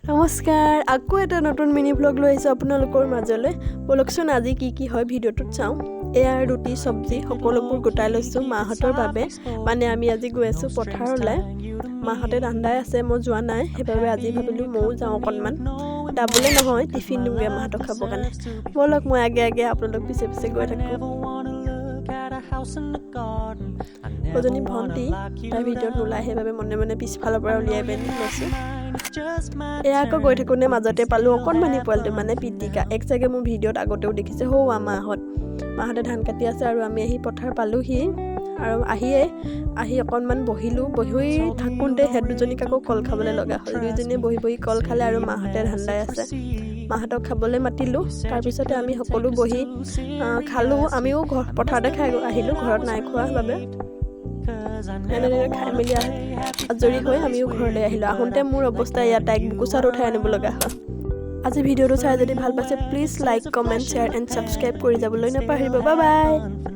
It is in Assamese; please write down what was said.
নমস্কাৰ, আকৌ এটা নতুন মিনি ভ্লগ লৈ আহিছোঁ আপোনালোকৰ মাজলৈ। ব'লকচোন, আজি কি কি হয় ভিডিঅ'টোত চাওঁ। এয়া ৰুটি, চব্জি সকলোবোৰ গোটাই লৈছোঁ মাহঁতৰ বাবে। মানে আমি আজি গৈ আছোঁ পথাৰলৈ। মাহঁতে দান্দাই আছে, মই যোৱা নাই। সেইবাবে আজি ভাবিলোঁ ময়ো যাওঁ অকণমান। দাবলৈ নহয়, টিফিন দিওঁগৈ মাহঁতক খাবৰ কাৰণে। ব'লক, মই আগে আগে, আপোনালোক পিছে পিছে গৈ থাকোঁ। সৌজনী ভণ্টি, তাই ভিডিঅ'ত নোলায়, সেইবাবে মনে মনে পিছফালৰ পৰা উলিয়াই পিনি লৈছোঁ। এয়া আকৌ গৈ থাকোঁতে মাজতে পালোঁ অকণমানি পোৱালিটো, মানে পিটিকা। এক চাগে মোৰ ভিডিঅ'ত আগতেও দেখিছে। সৌ মাহঁত, মাহঁতে ধান কাটি আছে আৰু আমি আহি পথাৰ পালোহি। আৰু আহিয়ে আহি অকণমান বহিলোঁ। বহি থাকোঁতে সিহঁত দুজনীক আকৌ কল খাবলৈ লগা হ'ল। দুইজনীয়ে বহি বহি কল খালে আৰু মাহঁতে ধান দাই আছে। মাহঁতক খাবলৈ মাতিলোঁ। তাৰপিছতে আমি সকলো বহি খালোঁ। আমিও ঘৰ পথাৰতে খাই আহিলোঁ, ঘৰত নাই খোৱা বাবে। এনেদৰে খাই মেলি আজৰি হৈ আমিও ঘৰলৈ আহিলোঁ। আহোঁতে মোৰ অৱস্থা ইয়াত, তাইক বুকুচাত উঠাই আনিব লগা হয়। আজি ভিডিঅ'টো চাই যদি ভাল পাইছে, please like, comment, share and subscribe কৰি যাবলৈ নাপাহৰিব। Bye bye.